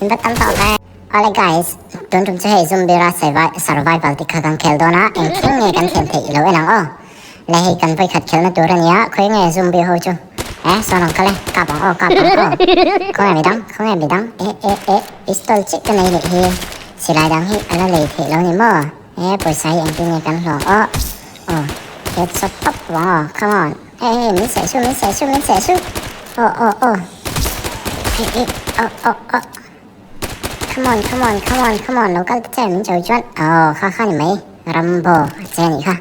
In va tam tawh ve. Awle guys, tun tum chu hei zombie rush survival tih kha kan khel dawn a, eng thleng nge kan thlen theih ilo en ang aw. Le hei kan vawikhat khelna tur a nia, khawi nge zombie ho chu? Eh, sawn ang kal e, kap ang aw, kap ang aw. Khawnge midang, khawnge midang, eh eh eh, pistol chiah ka nei leh hi, silai dang hi a la lei theih lo ni maw? Eh, pawisa hi engtin nge kan hlawh aw? Aw, headshot pap vang aw, come on, eh eh, min seh su, min seh su, min seh su, aw aw aw, eh eh, aw aw aw, come on, come on, come on, come on, lo kal ta che min cho chuan, aw kha kha ni mai, Rambo a che a nih kha,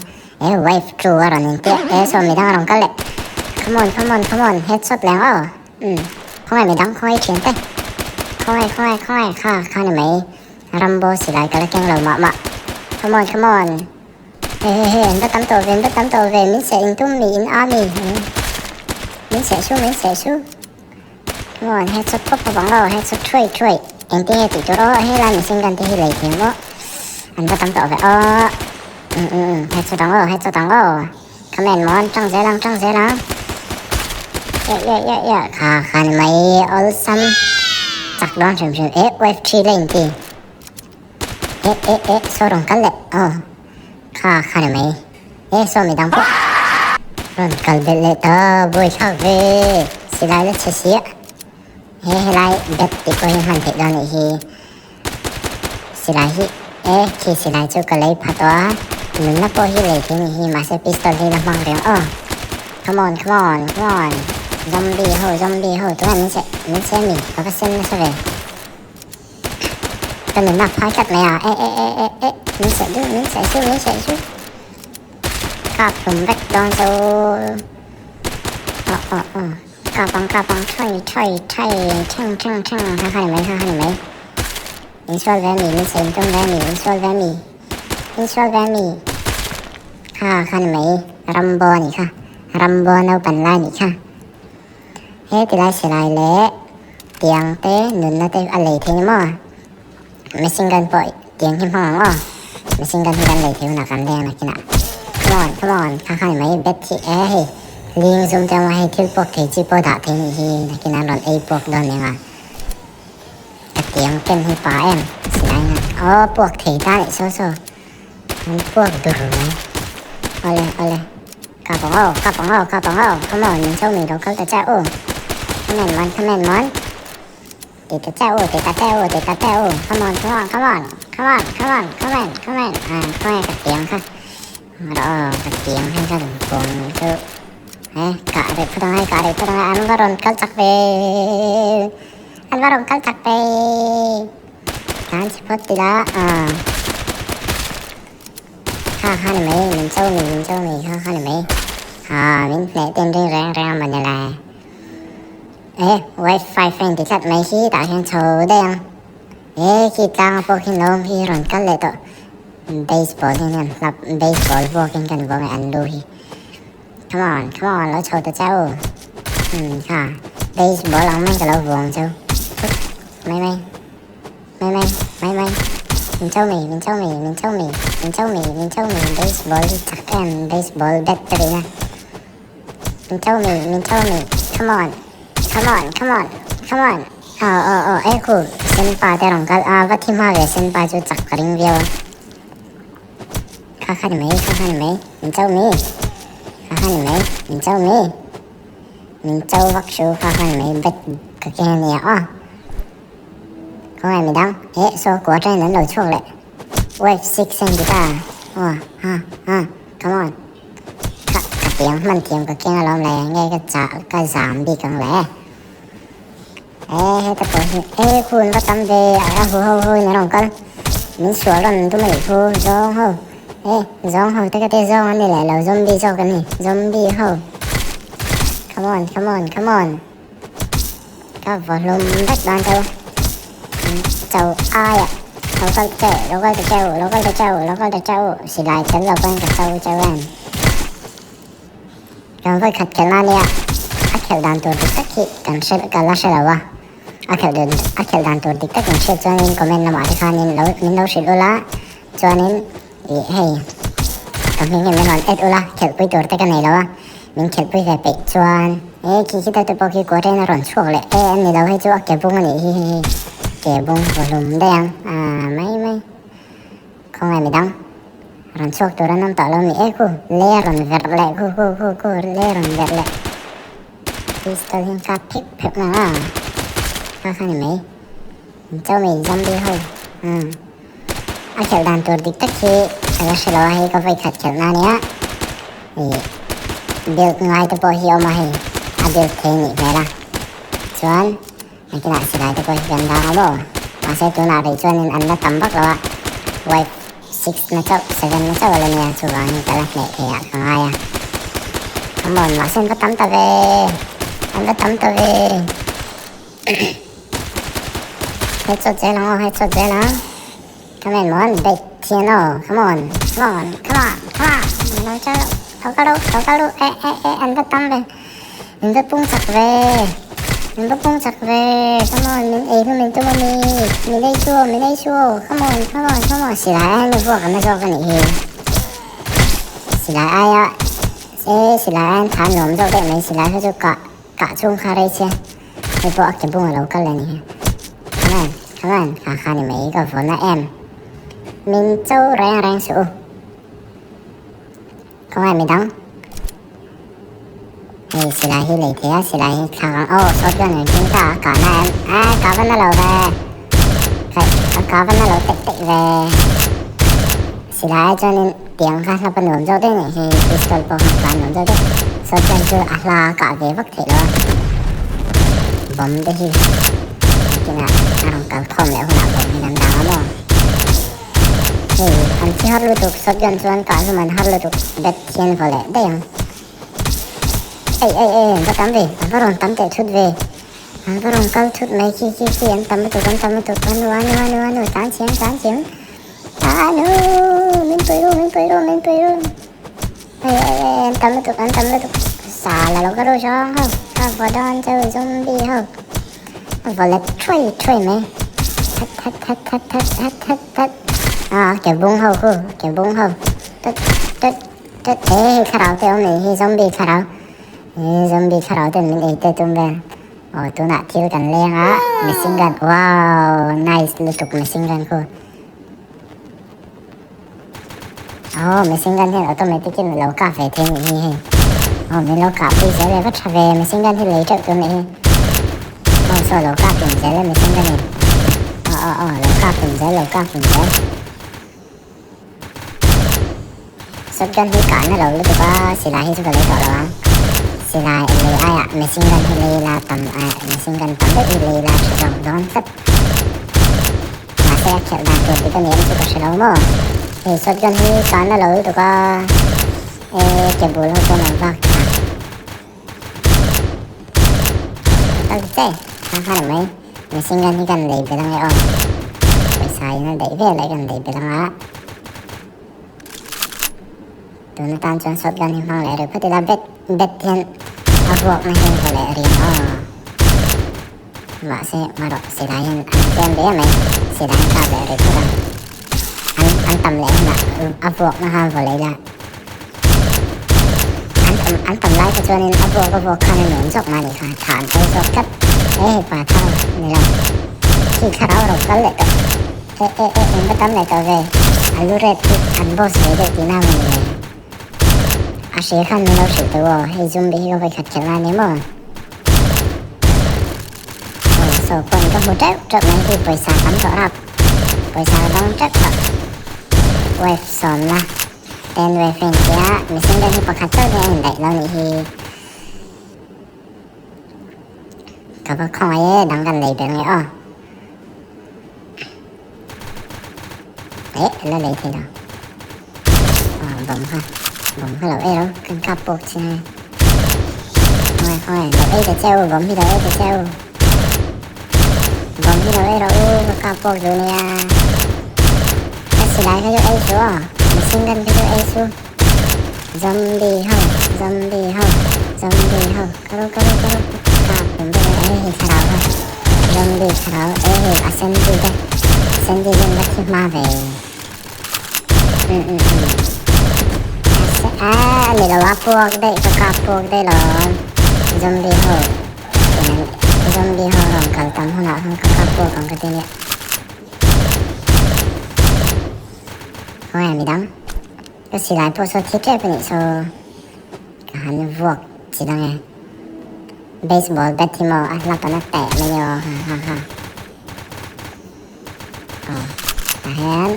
eh wife true a rawn intia, eh saw midang a rawn kal leh, come on, come on, come on, headshot leh ang aw, umm, khawngaih midang, khawngaih thian te, khawngaih, khawngaih, khawngaih, kha kha ni mai, Rambo silai ka la keng lo mah mah, come on, come on. He he he, an va tam tawh ve, an va tam tawh ve, min seh intum mi in a mi, min seh su, min seh su. Come on, headshot pawp pawp ang aw, headshot thuai thuai. Engtin nge tih tur aw, helai machine gun te hi lei thei ang aw. An va tam tawh ve aw. Um um um, headshot ang aw, headshot ang aw. Come on, mon, tang zel ang, tang zel ang. Yeah, yeah, yeah, yeah, kha kha ni mai, awlsam. Chak dawn hrim hrim, eh, wave 3 la inti. Eh eh eh saw rawn kal leh aw kha kha ni mai eh saw midang pawh rawn kal belh leh ta buai thlak ve silai la chhe sia he helai bat tih pawh hi hman theih dawn anih hi silai hi eh khi silai chu ka lei pha tawh a nunna pawh hi lei thei anih hi mahse pistol hi la hmang reng aw come on come on come on zombie ho zombie ho tunah min seh min seh a mi ka va sen nasa ve. Ka nunna phai tlat mai a, eh eh eh eh eh, min seh duh, min seh su, min seh su. Kap hlum vek dawn chu. Oh oh oh, kap ang kap ang, thai thai thai, theng theng theng, ha ha ni mai, ha ha ni mai. In sual ve mi, min seh in tum ve mi, in sual ve mi, in sual ve mi. Ha ha ni mai, Rambo a nih kha, Rambo naupan lai a nih kha. He tilai silai leh tiang te nunna te a lei thei ni maw? Machine gun pawh tiang hi hmang ang aw. Machine gun hi kan lei thei hunah kan leng nakinah. Come on, come on, kha kha ni mai bet hi e hei ling zum te awm a hei thil puak thei chi pawh dah thei nih hi nakinah an rawn ei puak dawn eng a. Ka tiang ken hi pa em silai hian aw puak thei ta nih saw saw an puak dur mai. Awle awle. Ka bawng aw, ka bawng aw, ka bawng aw, come on, min cho mi lo kal ta che u. Come on mon, come on mon. Ti ta che u, ti ta che u, ti ta che u. Come on, come on, come on, come on, come on, come on, come on. À, khawnge ka tiang kha. Rawh aw, ka tiang hei ka rawn pawng chu. He, kah rih phawt angai, kah rih phawt angai, an va rawn kal chak ve. An va rawn kal chak ve. Tlan chhe phawt ila, ah. Kha kha ni mai, min cho mi, min cho mi, kha kha ni mai. Ha, min hneh ten ring reng reng a mawni le. E, wifi fan ti tlat mai hi tah hian chho daih ang. E, khi tlanga pawh khi lo awm hi rawn kal leh tawh. Baseball hian an hlap, baseball vuakin kan vuah mai an lu hi. Come on, come on, lo chho ta che u. Hmm, kha, baseball ang mai ka lo vuang cheu. Mai mai. Mai mai, mai mai. Min cho mi, min cho mi, min cho mi, min cho mi, min cho mi, baseball hi chak em, baseball bat ka tih na. Min cho mi, min cho mi, come on, come on, come on, come on. Aw aw aw, e khu, senpa te rawn kal a, va thi hma ve senpa chu chak ka ring viau a. Kha kha ni mai, kha kha ni mai, min cho mi, kha kha ni mai, min cho mi, min cho vak su, kha kha ni mai, bat ka keng a nia aw. Khawngaih midang eh saw kua atangin an lo chhuak leh wave 6 a inti ta aw ha ha come on ka ka tiang hman thiam ka keng alawm le nge ka chah ka zam bik ang le eh heta pawh hi eh khun va tam ve a hu ho ho in a rawn kal min sual rawn tum a nih khu zawng ho eh zawng ho te ka te zawng an ni leh lo zombie zawk an ni zombie ho come on come on come on. Ka vaw hlum vek dawn cheu chau aia lo kal ta cheu lo kal ta cheu lo kal ta cheu lo kal ta cheu silai tel lo pawhin ka cho cheu em kan vawi khat khelh na nia a khelh dan tur dik tak hi kan hre ka la hre lo a a khelh dan a khelh dan tur dik tak in hriat chuanin comment lamah te khanin lo min lo hrilh ula chuanin ih hei ka hming hi min rawn add ula khelhpui tur te ka nei lo a. Min khelhpui ve peih chuan e khi khi deuh te pawh khi quarantine a rawn chhuak leh e an ni lo hei chu a ke bung a nih hi hei. Ke bung vawhlum daih ang a mai mai. Khawngaih midang rawn chhuak tur an awm tawh lo mi e khu le rawn verh leh khu khu khu khu le rawn verh leh pistol hian ka phek phek mai a kha kha ni mai cho mi zombie ho umm a khelh dan tur dik tak hi ka la hre lo a hei ka vawi khat khelh na nia ih build ngai te pawh hi a awm a hei a build thei nih hmel a chuan. Engtinah silai te pawh hi kan dang a maw? Mahse tunah rih chuanin an la tam vak lo a, wife six na chauh seven na chauh a la nia, chuvangin ka la hneh thei ah ka ngai a. Come on, mahse an va tam ta ve, an va tam ta ve. Headshot zel ang aw, headshot zel ang. Come on, mon, bait thian aw, come on, come on, come on, come on. Lo chal lo, lo kal ru, lo kal ru, eh eh eh, an va tam ve. Min va pung chak ve, min va pung chak ve, come on, min ei hlum in tum ami, min ei chu aw, min ei chu aw, come on, come on, come on, silai aia nu vuak an la zawk a nih hi, silai aia, e silai aia an tha nuam zawk daih mai, silai kha chu kah, kah chhung kha rei che, hei pawh a ke bung a lo kal a nih hi, come on, come on, kha kha ni mai ka vawn a em, min cho reng reng suh u, khawngaih midang. Hei silai hi lei thei a, silai hi thlak ang aw shotgun rawn keng ta a kah na em a kah va na lo ve khaih a kah va na lo tek tek ve silai ah chuanin tiang kha hlap a nuam zawk daih a nih hi pistol pawh kha kah a nuam zawk daih shotgun chu a hla a kah ve vak theih lo a bomb te hi nakinah a rawn kal khawm leh hunah bomb hi kan dang a maw. Hei an thi har lutuk shotgun chuan kah hlum an har lutuk bet hian vaw leh daih ang. Ei ei ei an va tam ve an va rawn tam teh thut ve an va rawn kal thut mai khi khi khi an tam lutuk an tam lutuk anu anu anu anu tlan chiam tlan chiam anu min pui ru min pui ru min pui ru ei ei ei an tam lutuk an tam lutuk sa la lo ka ru zawng ho ka vaw dawn cheu zombie ho a vaw let thuai thuai mai that that that that that that that that a ke bung ho khu ke bung ho tut tut Tut he hei thlarau te awm nei hi zombie thlarau he zombie thlarau ten min ei te tum vel aw tunah thil kan leng a machine gun wow nice lutuk machine gun khu aw machine gun hian automatic in lo kap ve thei nih hi hei aw min lo kah pui zel e va tha ve machine gun hi lei teuh tur nih hi aw saw lo kap hlum zel e machine gun in aw aw aw lo kap hlum zel lo kap hlum zel. Shotgun hi kahna lo lutuk a, silai hi chu ka lei tawh lo ang. Silai lei aiah machine gun hi lei la tam machine gun tam deuh hi lei la tha zawk dawn tlat. Mahse a khelh dan tur dik a ni em chu ka hre lo maw. Hei shotgun hi kahna lo lutuk a, e ke bul ho pawn an vak tha. Kal ti che, kha kha ni mai. Machine gun hi kan lei belh ange aw. Pawisa in a daih vel a kan lei belh anga. Tun atan chuan shotgun hi hmang leh rih phawt ila bet bet hian a vuakna hi vaw leh rih ang aw. Mahse marawh silai hian an tlem ve mai silai an kap leh rih phawt ang. An an tam leh hunah a vuakna kha vaw leh ila. An tam an tam lai kha chuanin a vuak a vuak khan a nuam zawk mah nih kha tha an kal zawk tlat. He hei pa thar ni lo khi thlarau ro kal leh tawh. E e e eng va tam leh tawh ve a lu ret hi an boss ve deuh tihna maw ni le. A hre khan min lo hrilh tawh aw hei zombie hi ka vawikhat khelh na a ni maw. Aw saw pawn ka hmu teuh teuh mai hi pawisa tam tawh rap pawisa ka dawng teuh tawh wife sawmna ten wife a intia mihring deuh hi pakhat chauh hian a indaih lo nih hi. Ka va khawngaih e dang kan lei ber nge aw. Eh la lei thei lo. Aw bawm kha bawm kha lo ei ro kan kap puk chin a. Khawngaih khawngaih lo ei ta che u bawm hi lo ei ta che u. Bawm hi lo ei rawh u ka kap puk duh nia. Ka silai kha chu ei su aw machine gun kha chu ei su. Zombie ho zombie ho zombie ho karu karu karu kap tum ber e hei thlarau kha zombie thlarau e hei a sen bik e sen bik in va thi hma ve um um um a ni lo a puak daih ka kap puak daih lo zombie ho in an Zombie ho rawn kal tam hunah khan ka kap puak ang ka ti nia. Khawnge midang? Ka silai pawh saw thi tep a nih saw ka han vuak chi dang e. Baseball bat hi maw a hlap an a teh mai ni aw ha ha ha. Aw tah hian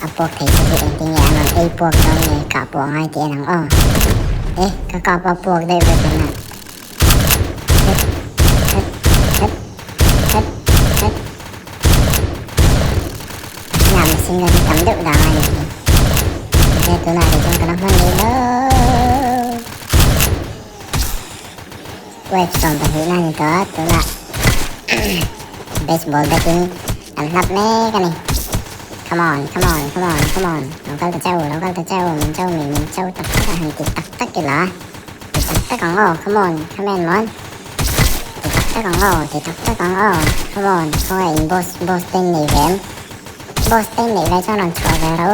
a puak thei chu hi engtin nge an rawn ei puak dawn nge kah pawh a ngai tih a lang aw. Eh ka kap a puak daih vek ang a. Het het het het het. Tunah machine gun hi tam deuh dang a nih hi. Mahse tunah rih chuan ka la hman rih lo. Wave 12 na a ni tawh a, tunah baseball bat in kan hlap mek a ni. Come on, come on, come on, come on. Lo kal ta cheu, lo kal ta cheu, min cheu mi, min cheu tak tak a han ti tak tak ila. Ti tak tak ang aw, come on, come in mon. Ti tak tak ang aw, ti tak tak ang aw, come on. Khawngaih in boss, boss te in nei ve em? Boss te in neih ve chuan rawn chhuah ve ro.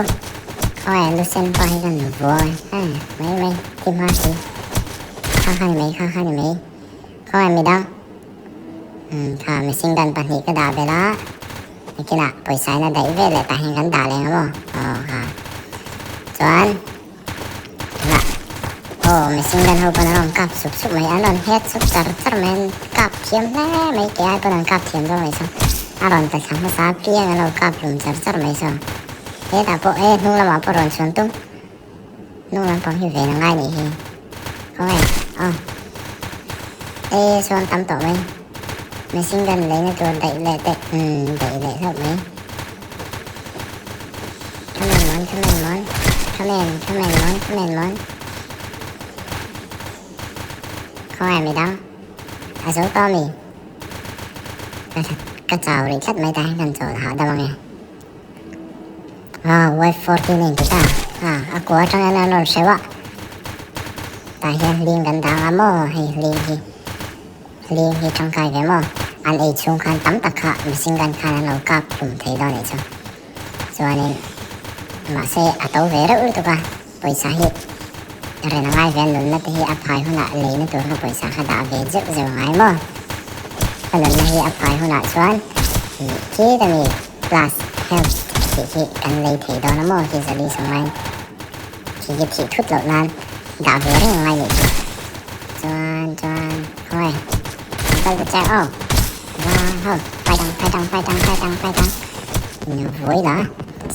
Khawngaih Lucien pawh hi kan vuang e, mai mai, ti hma si. Kha kha ni mai, kha kha ni mai. Khawngaih midang. Umm kha machine gun pahnih ka dah belh a, nakinah pawisa in a daih ve leh tah hian kan dah leh ang maw? Aw kha. Chuan tunah aw machine gun ho pawn an rawn kap sup sup mai, an rawn het sup char char mai, an kap thiam hle mai, kei ai pawn an kap thiam zawk mai saw. A rawn ta thla hmasa apiang an lo kap hlum char char mai saw. Hetah pawh he hnung lamah pawh rawn chhuan tum. Hnung lampang hi ven a ngai nih hi. Khawnge? Aw. E sawn tam tawh mai. Machine gun leina tur daih leh teh. Umm daih leh hlauh mai. Come in mon, come in mon. Come in, come in mon, come in mon. Khawnge midang? A zo tawh ami? Ka ka chau rih tlat mai tah hian kan chawl hahdam ange. Ah wife 14 a inti ta ah a kua atang hian an rawn hreuh a tah hian hling kan dang a maw hei hling hi hling hi tangkai ve maw an ei chhung khan tam tak kha machine gun khan an lo kap hlum thei dawn anih chu chuanin mahse a to ve reuh lutuk a pawisa hi ren a ngai ve a nunna te hi a phai hunah leina tur kha pawisa kha dah ve zeuh zeuh a ngai maw ka nunna hi a phai hunah chuan ih khit ami plus health tih khi kan lei thei dawn a maw khi zali sawmngain khi khi thih thut loh nan dah ve reng a ngai nih chu chuan chuan khawnge an kal ta che aw va ho paitang paitang paitang paitang paitang Vui la,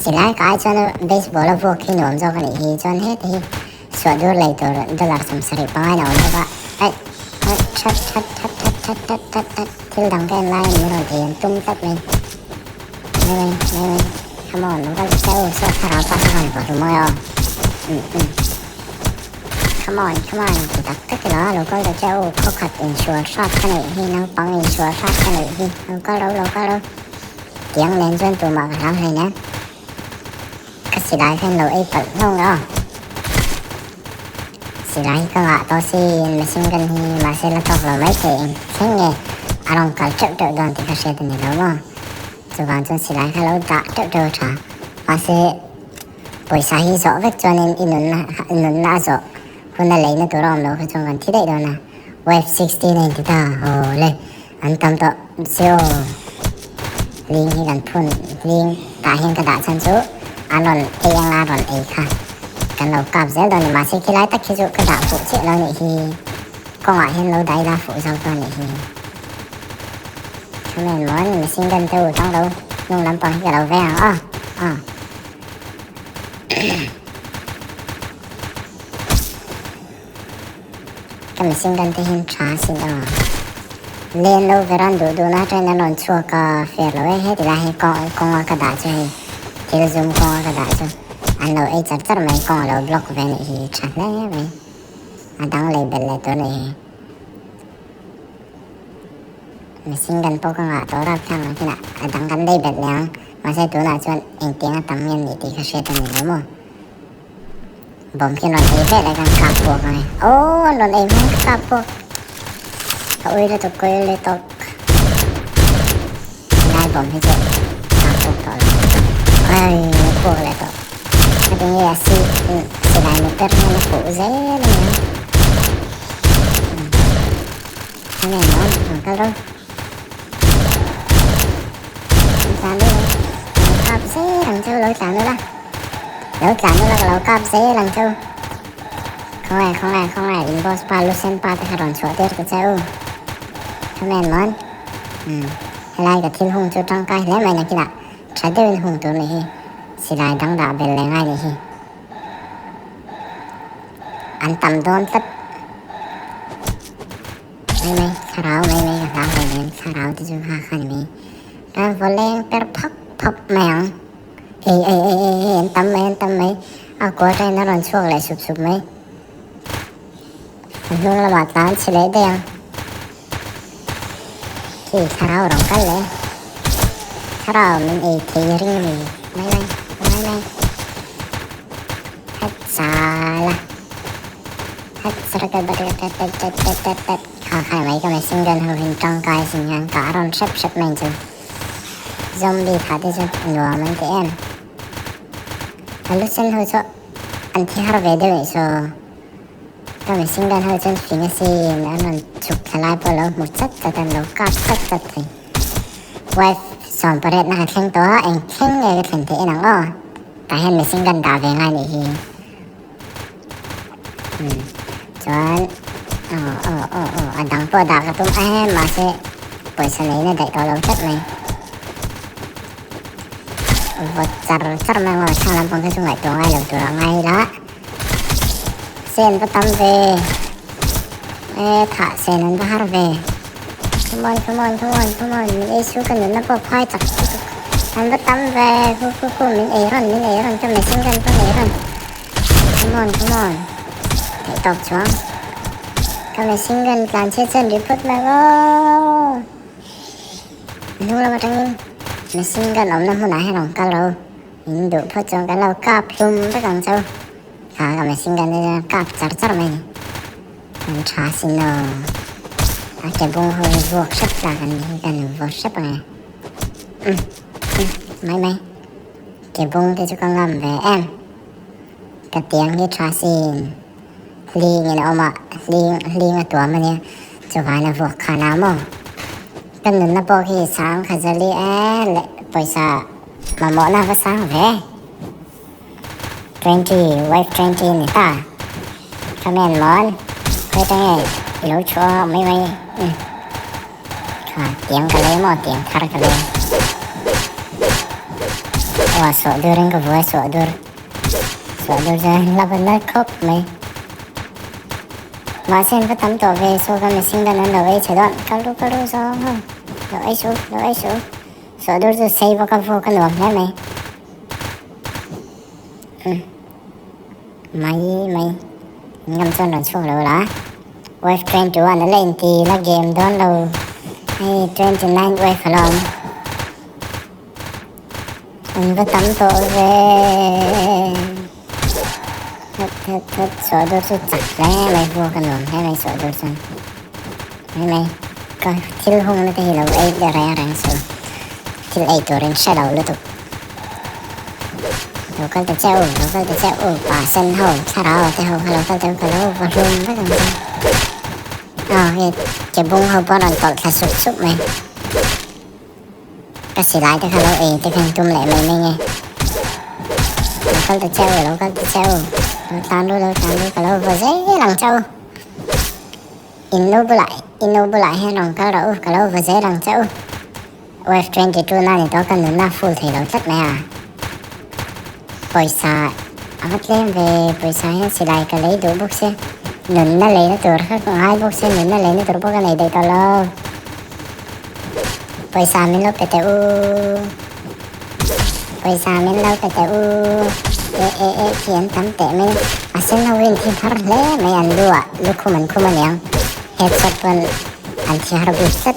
silai ka ai chuan baseball a vuak hi nuam zawk a nih hi chuan heti hi suah dur lei tur dollar 75 in a awm bawk a, aih aih that that that that that that that that thil dang ka en laiin min rawn ei an tum tlat mai mai mai mai mai come on lo kal che u saw thlarau pa kha rawn vawhlum mawi aw um um come on come on ti tak tak ila lo kal ta che u khawkhat insual hrat ka neih hi naupang insual hrat ka neih hi lo kal ro lo kal ro. Tiang nen chuan tumah ka hlau hlei nen. Ka silai khan lo ei palh hlauh nge aw. Silai hi ka ngah tawh siin machine gun hi mahse la tawk lo mai thei eng thleng nge a rawn kal teuh teuh dawn tih ka hriat a ni lo maw. Chuvang chuan silai kha lo dah teuh teuh a tha. Mahse pawisa hi zawh vek chuanin i nunna i nunna a zawh hun a leina tur a awm lo kha chuan kan thi daih dawn a. Wave 69 ti ta aw le. An tam tawh si aw. Ling hi kan phun ling tah hian ka dah chhan chu an rawn ei anga rawn ei kha kan lo kap zel dawn a ni mahse khilai tak khi chu ka dah fuh chiah lo nih hi kawngah hian lo dah ila fuh zo dawn nih hi. Come in mawn machine gun te u tang lo hnung lampang hi ka lo veng ang aw aw. Ka machine gun te hian tha sin aw. Len lo veran duh duh na atangin an rawn chhuak a fair lo e heti lai hi kawng kawnga ka dah chu hei thil zum kawnga ka dah chu an lo ei char char mai kawng a lo block ve anih hi tha hle mai a dang lei belh leh tur anih hi machine gun pawh ka ngah tawh rap thlang ang khin a dang kan lei belh leh ang mahse tunah chuan engtiang a tam nge anih tih ka hriat a ni lo maw. Bawm khi rawn ei vel e kan kap puak ang e. Oh an rawn ei hmang ka kap puak. Ka ui lutuk ka ui lutuk. Lai bawm hi chu kap puak tawh lo. Ai puak leh tawh. Ka ti nge a si silai mu per hian a fuh zel a nia. Khawnge maw rawn kal ro. An tlan ru lo kap zel ang cheu lo tlan ula. Lo tlan ula ka lo kap zel ang cheu. Khawnge khawnge khawnge in boss pa Lucen pa te kha rawn chhuah tir ta che u. Khamen mawn. Umm helai ka thil hung chu tangkai hle mai nakinah tha deuhin hung tur nih hi silai dang dah bel leh ngai nih hi. An tam dawn tlat. Mai mai thlarau mai mai ka hlau hlei nen thlarau te chu ha kha ni mai. Kan vaw leng per phawk phawk mai ang. Ei ei ei ei ei an tam mai an tam mai. A kua atangin a rawn chhuak leh sup sup mai. A hnung lamah tlan chhe leh daih ang. Khi thlarau rawn kal leh. Thlarau min ei thei ring a ni. Mai mai mai mai. Hat chala. Hat chala Kha khai mai ka machine gun ho hin tangkai sin hian ka rawn hrep hrep mai chu. Zombie kha te chu nuam an ti em. A lu sen ho chu an thi har ve deuh nih saw. Ka machine gun ho chuan fing a sin an rawn chhuk thla lai pawh lo hmu chat chat an lo kap chat chat thei. Wife 18 na ka thleng tawh a eng thleng nge ka thlen theih en ang aw. Tah hian machine gun dah ve ngai nih hi. Umm chuan aw aw aw aw a dang pawh dah ka tum em mahse pawisa neihna daih tawh lo tlat mai. Vawt char char mai ang aw thlang lampang te chu ngaihtuah ngai lo tur a ngai ila sen va tam ve e thah sen an va har ve come on come on come on come on min ei su ka nunna pawh phai chak lutuk an va tam ve hu hu hu min ei rawn min ei rawn ka machine gun pawh ei rawn come on come on theih tawp chuang ka machine gun tlan chhiat chuan ri phut mai aw. Hnung lam atangin machine gun awmna hmunah hian rawn kal ro. In duh phawt chuan kan lo kap hlum vek ang chau. Kha ka machine gun te chuan kap char char mai ni. An tha sin aw. A ke bung ho hi vuak hrep tlak an ni hi kan vaw hrep ang e. Umm umm mai mai. Ke bung te chu ka ngam ve em. Ka tiang hi tha sin. Hling in a awm a, hling hling a tuam a nia. Chuvana vuak khan a maw? Ka nunna pawh khi sang kha zali e leh pawisa mamawhna va sang ve. 20, wife 20 ni ta. Ka men mawn, khawi ta nge i lo chhuah a mai mai. Umm. Kha tiang ka lei maw tiang thar ka lei. Aw sawh durin ka vuai sawh dur. Sawh dur chuan la va nalh khawp mai. Mahse an va tam tawh ve saw ka machine gun an lo ei chhe dawn kal ru kal ru zawng ho lo ei suh lo ei suh sawh dur chu sei bawk a vuak a nuam hle mai umm mai mai in ngam chuan rawn chhuak lo la wave 21 a la inti la game dawn lo hei 29 wave a la awm. An va tam tawh ve. That that that sawh dur chu chak hle mai vuak a nuam hle mai sawh dur chuan. Mai mai ka thil hung na te hi lo ei leh reng reng suh. Thil ei turin hre lo lutuk. Lo kal ta che u, lo kal ta che u, pa sen ho, thlarau te ho kha lo kal ta u ka lo va hlum vek ang che. Aw hei ke bung ho pawh a rawn tawlh thla sup sup mai. Ka silai te kha lo ei te khan tum leh mai mai nge. Lo kal ta che u, lo kal ta che u. Lo tlan ru, lo tlan ru, ka lo vaw zel ang che u. In nu bulah, in nu bulah hian rawn kal rawh u, ka lo vaw zel ang che u. Wave 22 na ni tawh ka nunna full thei lo tlat mai a. Pawisa a va tlem ve, pawisa hian silai ka lei duh bawk sia. Nunna leina tur kha ka ngai bawk sia, nunna leina tur pawh ka nei daih tawh lo. Pawisa min lo pe teh u. Pawisa min lo pe teh u. E e e khi an tam teh mai. A sen ho in thi har hle mai an lu ah lukhum an khum aniang. Headshot pawn an thi har bik tlat.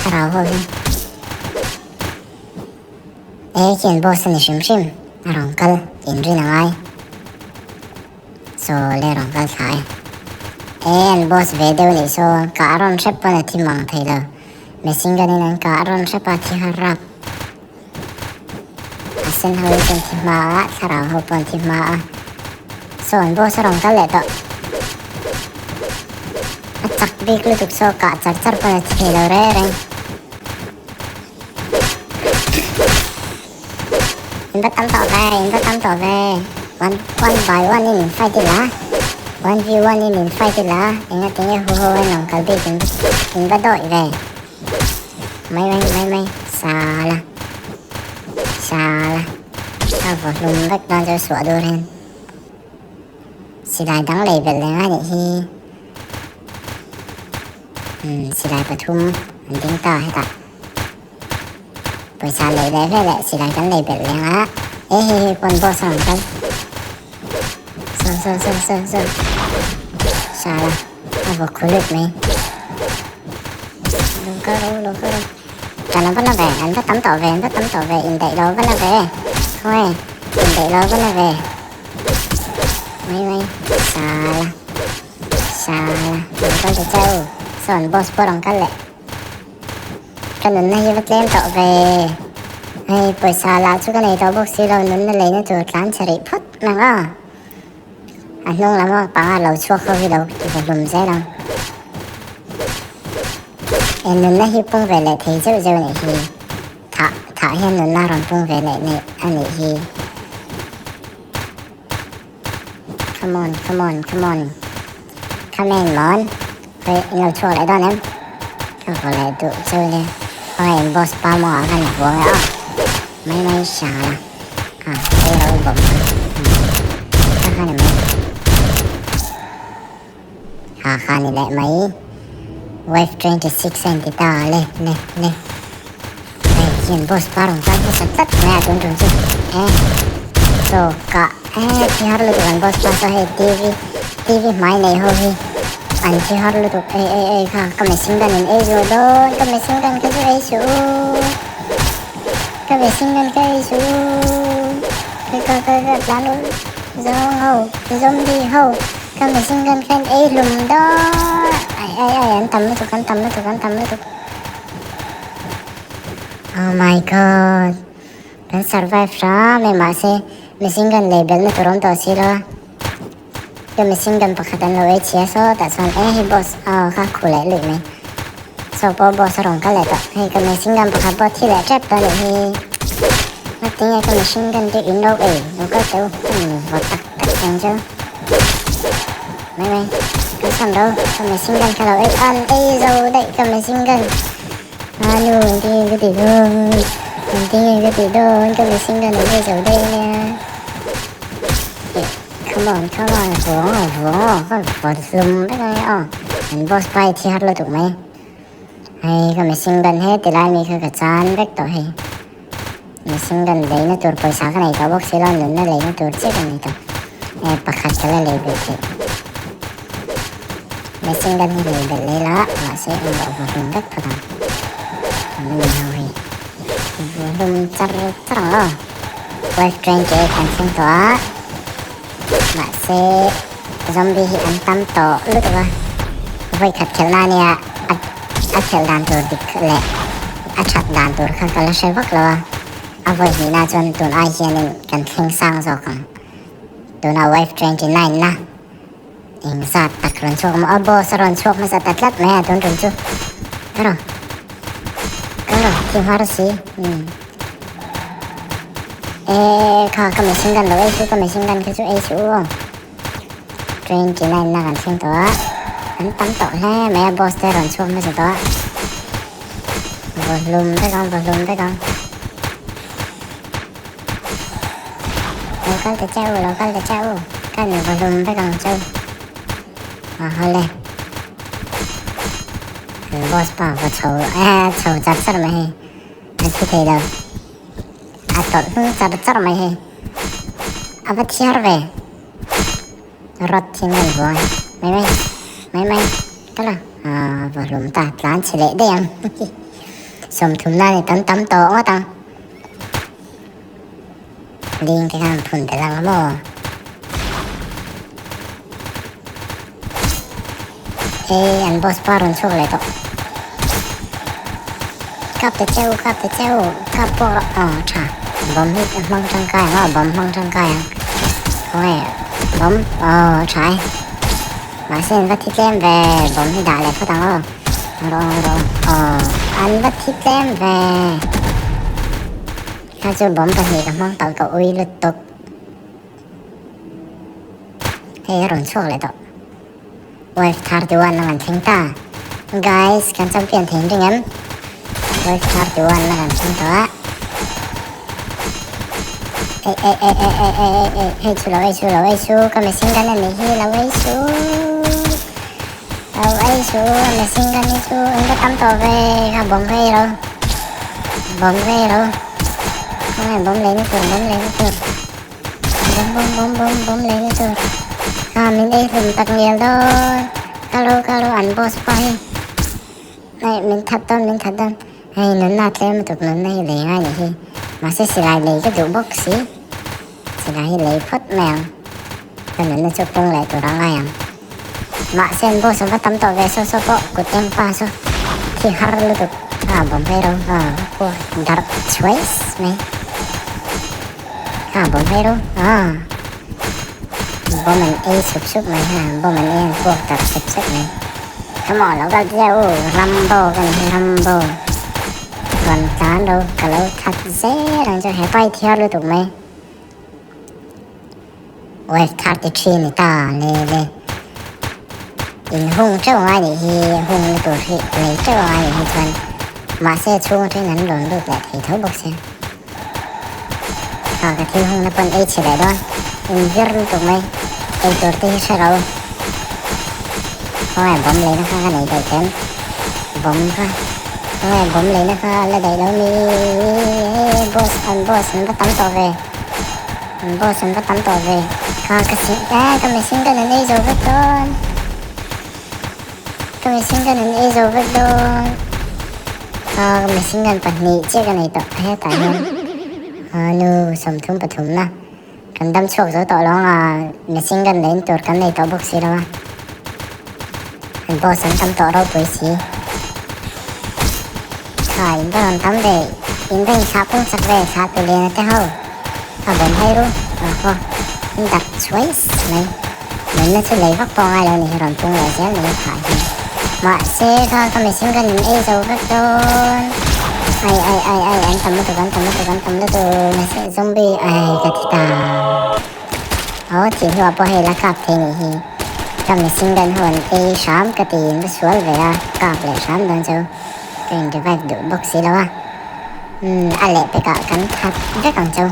Thlarau ho hi. E khi an boss a ni hrim hrim. A rawn kal inrin a ngai. Saw le rawn kal thla e. E an boss ve deuh nih saw kah rawn hrep pawn a thi mang thei lo. Machine gun in an kah rawn hrep a thi har rap. A sen ho hi chuan thi hma a, thlarau ho pawh an thi hma a. Saw an boss a rawn kal leh tawh. chak bik lutuk saw kah char char pawn a thi thei lo reng reng. In va tam tawh ve, in va tam tawh ve. One, one by one in in fight ila. One v one in in fight ila. Enga tinge hu ho en ang kal bik in, in va dawih ve. Mai mai mai mai. Sala. Sala. A vaw hlum vek dawn chu suah dur hian. Silai dang lei belh leh ngai nih hi. Umm silai pathum an ding ta hetah. Pawisa lei leh ve leh silai kan lei belh leng a. E hei hei pawn boss a rawn kal. Saw saw saw saw saw. Sala a vaw khu lut mai. Lo kal ro lo kal ro. Tan an va la ve an va tam tawh ve an va tam tawh ve indaih lo va la ve. Khawnge indaih lo va la ve. Mai mai sala sala rawn kal ta che u sawn boss pawh rawn kal leh ka nunna hi va tlem tawh ve hei pawisa lah chu ka nei tawh bawk si lo nunna leina tur tlan chhe rih phawt mang aw a hnung lam a panga lo chhuak ho hi lo va hlum zel ang e nunna hi pung ve leh thei zeuh zeuh anih hi thah thah hian nunna rawn pung ve leh neih anih hi. Come on, come on, come on. Come in, mon. Hei, in lo chhuak leh dawn em? Ka vaw leh duh cheu nia. Hei, in boss pa maw ah khan vuang e aw. Mai mai sha la. Ha, ei lo bawm kha. Kha kha ni mai. Ha kha ni leh mai. Wave 26 a inti ta le, le, le. Hei hian boss pa rawn kal hmasa tlat mai a tun tum chu eh chaw kah eh thi har lutuk an boss pa saw hei TV TV hmai nei ho hi an thi har lutuk ei ei ei kha ka machine gun in ei zual dawn ka machine gun kha chu ei suh u ka machine gun kha ei suh u ka ka ka ka tlan u zawng ho zombie ho ka machine gun kha in ei hlum dawn ai ai ai an tam lutuk an tam lutuk an tam lutuk. Oh my god. Kan survive hram e mahse machine gun lei belhna tur awm tawh si lo a. Ka machine gun pakhat an lo ei chhia sawtah chuan e hei boss aw kha khu leh luih mai. Saw pawh boss a rawn kal leh tawh. Hei ka machine gun pakhat pawh thi leh tep tawh a nih hi. Ngatinge ka machine gun te in lo ei lo kal teh u ka min vaw tak tak ang chu. Mai mai kan sam ro ka machine gun kha lo ei an ei zo daih ka machine gun. A nu engtin nge ka tih dawn engtin nge ka tih dawn ka machine gun an ei zo daih ania. Come on come on vuang aw vuang aw ka vaw hlum vek ange aw an boss pa hi thi har lutuk mai. Hei ka machine gun he tilai mi kha ka chan vek tawh hei. Machine gun leina tur pawisa ka nei tawh bawk si lo, nunna leina tur chiah ka nei tawh. E pakhat ka la lei belh theih. Machine gun hi lei belh lei la, mahse eng loh vaw hlum vek phawt ang. An ni ho hi. Vaw hlum char char ang aw. Wave 28 kan thleng tawh a. Mahse zombie hi an tam tawh lutuk a. Vawi khat khelhna ania a a khelh dan tur dik leh a that dan tur kha ka la hre vak lo a. A vawi hnihna chuan tun ai hianin kan thleng sang zawk ang. Tuna wave 29 na engzat tak rawn chhuak maw? A boss a rawn chhuak hmasa ta tlat mai a tun tum chu. Ka rawh ka rawh thi hmar si. Umm. E kha ka machine gun lo ei chu ka machine gun kha chu ei chu u aw. 29 na kan thleng tawh a. An tam tawh hle mai a boss te rawn chhuak hmasa tawh a. Vaw hlum vek ang vaw hlum vek ang. Lo kal ta che u lo kal ta che u. Kan vaw hlum vek ang che u. A hawle. An boss pa vaw chho eh chho char char mai hei. A thi thei lo. A tawlh hnung char char mai hei. A va thiar ve. Rod hi ngai vuai. Mai mai. Mai mai. Kal a. A va hlum ta. Tlan chhe leh daih ang. Sawmthum na ni tam tam tawh ngawt ang. Ding te khan phun tel ang maw. Ê an boss pa rawn chhuak leh tawh. Kap ta cheu kap ta cheu kap pawh rawh aw tha bomb hi a hmang tangkai ang aw bomb hmang tangkai ang khawnge bomb aw tha e. Mahse an va thi tlem ve, bomb hi dah leh phawt ang aw. Rawh rawh aw, an va thi tlem ve. Kha chu bomb pahnih ka hmang palh ka ui lutuk. Hei a rawn chhuak leh tawh. Wave 31 a kan thleng ta. Guys, kan champion thei ring em? Wave 31 a kan thleng tawh a. Ei ei ei ei ei ei ei ei hei chu lo ei chu lo ei chu ka machine gun a nih hi lo ei chu lo ei chu a machine gun hi chu an va tam tawh ve kha bomb ka ei lo bomb ka ei lo khawnge bomb lei na tur bomb lei na tur Bawm bawm bawm bawm bawm leh na tur kha min ei hlum tak ngial dawn ka lo ka lo an boss pa hi hei min that dawn min that dawn hei nunna tlem lutuk nunna hi lei ngai nih hi mahse silai lei ka duh bawk si silai hi lei phawt mai ang ka nunna chu pung leh tur a ngai ang mahse an boss an va tam tawh ve saw saw pawh kut eng pa saw thi har lutuk a bawm phei ro a darh chhuai mai. Ha bawm phei ro ah bawm an ei sup sup mai ha bawm an ei an puak darh sep sep mai come on lo kal tia u Rambo ka ni hi Rambo rawn tlan ro ka lo that zel ang chu hepa hi thiar lutuk mai wave 33 ni ta le le in hung teuh ngai nih hi hung na tur hi lei teuh ngai nih hi chuan mahse chhung atangin an rawn lut leh thei tho bawk sia. Kha ka thil hungna pawn ei chhe leh dawn. In vir lutuk mai. Ei tur te hi hre lo. Khawnge bomb leina kha ka nei daih em? Bomb kha. Khawnge bomb leina kha la daih lo mi. Boss an boss an va tam tawh ve. An boss an va tam tawh ve. Kha ka sing eh ka machine gun an ei zo vek dawn. Ka machine gun an ei zo vek dawn. Ka machine gun pahnih chiah ka nei tawh hetah hian nu 33 na kan dam chhuak zo tawh lo anga machine gun leh in tur kan nei tawh bawk si lo a an boss an tam tawh ropui si kha in va rawn tam ve in va inthlah pung chak ve thlah tu lian te ho a bawm hai ru aw in darh chhuai mai. Nunna chu lei vak pawh ngai lo ni hi rawn pung leh zel mai phah hi. Mahse kha ka machine gun in ei zo vek dawn. Ai ai ai ai an tam lutuk an tam lutuk an tam lutuk mahse zombie ai ka thi ta. Aw thih hnuah pawh hei la kap thei nih hi. Ka machine gun ho an ei hram ka ti in va sual ve a kap leh hram dawn chu ka in revive duh bawk si lo a. Umm a lehpekah kan that vek ang chu.